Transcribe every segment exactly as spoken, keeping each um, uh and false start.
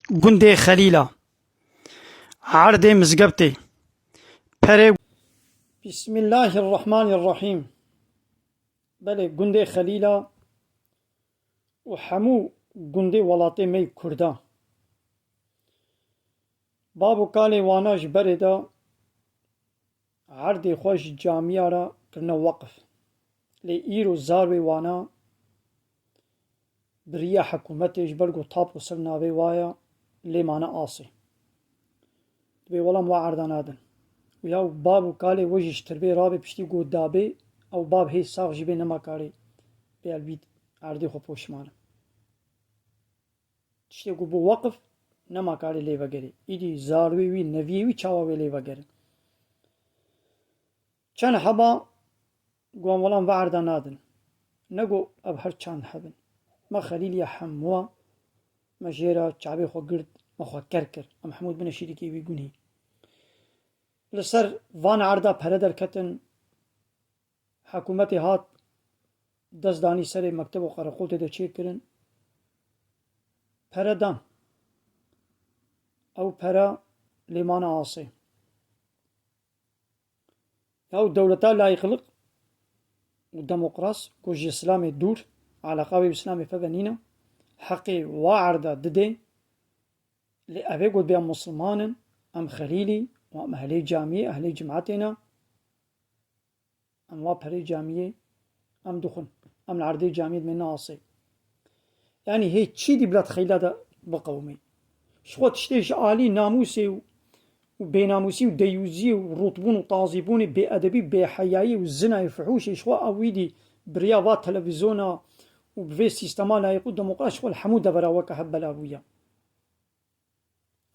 Gundê Xelîla, erdê mizgeftê, perê. Bismillahirrahmanirrahîm. Belê, gundê Xelîla û hemû gundê welatê me yê Kurda. Bab û kalê wana ji berê de erdê xwe ji camiya re kirine weqf. Lê îro zarwê wana bi riya hikûmetê, ji ber ku tap û ser navê wa ye, lê mane asê. Dibê welam wa erda nadin. Û ya bab û kalê we jî ji tirbê rabê piştî ku dabê, ew bab hê sax jî bê nema karê bê elbît erdê xwe poşimane. Tiştê ku bû weqf, nema karê lê vegerê. Îdî zarwê wî, neviyê wî çawa wê lê vegerin? Çend heba wan welam ve erda nadin. Nego ev her çend hebin. Me Xelîliya hemûa, me jê re çavê xwe girt, me xwe ker kir. Em hemû dibine şîrikê wî gunî. Li ser van erda pere derketin, hikûmetê hat, dest danî serê mekteb û qereqol tê de çêkirin. Pere dan. Ew pere lê mane asê. Ya û dewleta layîqlik û demokras ku ji Îslamê dûr, eleqa wê bi Îslamê peve nîne, heqê wa erda didê, lê ev ê ku dibê em Musulman in, em Xelîlî û em ehlê camiyê, ehlê cimetê ne, em wa perê camiyê, em dixwin, em li erdê camiyê dimêne asê. Yanî hê çî dî bila di Xelîla de biqewimê? Ji xwe tiştê ji alî namûsê û, û bênamûsî û deyûziyê û rûtbûn û tazîbûnê, bêedebî, bêheyayî û zinayê fihûşê ji xwe ew wî dî bi riya va televîzyona û bi vê sîstema layîq û demokrat ji xwe li hemû devera weke hev bela bûye.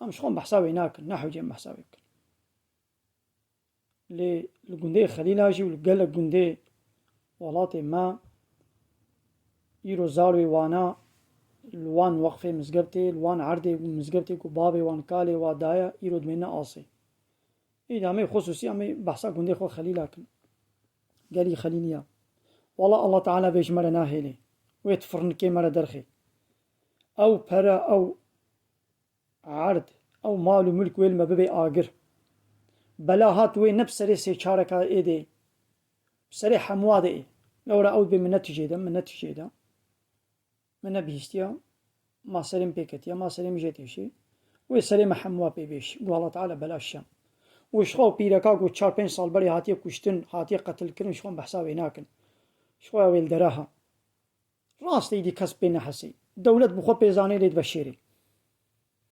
Em ji xwe behsa wê nakin, ne hewce em behsa wê bikin. Lê li gundê Xelîla jî û li gelek gundê welatê me îro zarwê wana li wan weqfê mizgeftê, li wan erdê û mizgeftê ku bavê wan kalê wa daye, îro dimêne asê. Îdî em ê xusûsî, em ê behsa gundê xwe Xelîla kin. Gelî Xelîliya. Wala Allah Teala vê ji me re nahêlê. Wê di firnikê me re derxê. Ew pere, ew erd, ew mal û milk wê li me bibê agir. Bela hat wê ne bi serê sê çareka êdê, bi serê hemûa de ê. Lewra ew dibê min ne tijê de, min ne tijê de. Min nebihîstiya, ma serê min pê ketiya, ma serê min jê têşê. Wê serê me hemûa pê bêşî. Û Allah Teala bela şiya. Û ji xwe pîreka ku çar pênc sal berê hatiye kuştin, hatiye qetilkirin, ji xwe behsa wê nakin. Ji xwe ya wê li dera ha. Rast e, îdî kes pê nehesê. Dewlet bi xwe pê zanê lê dibe şêrê.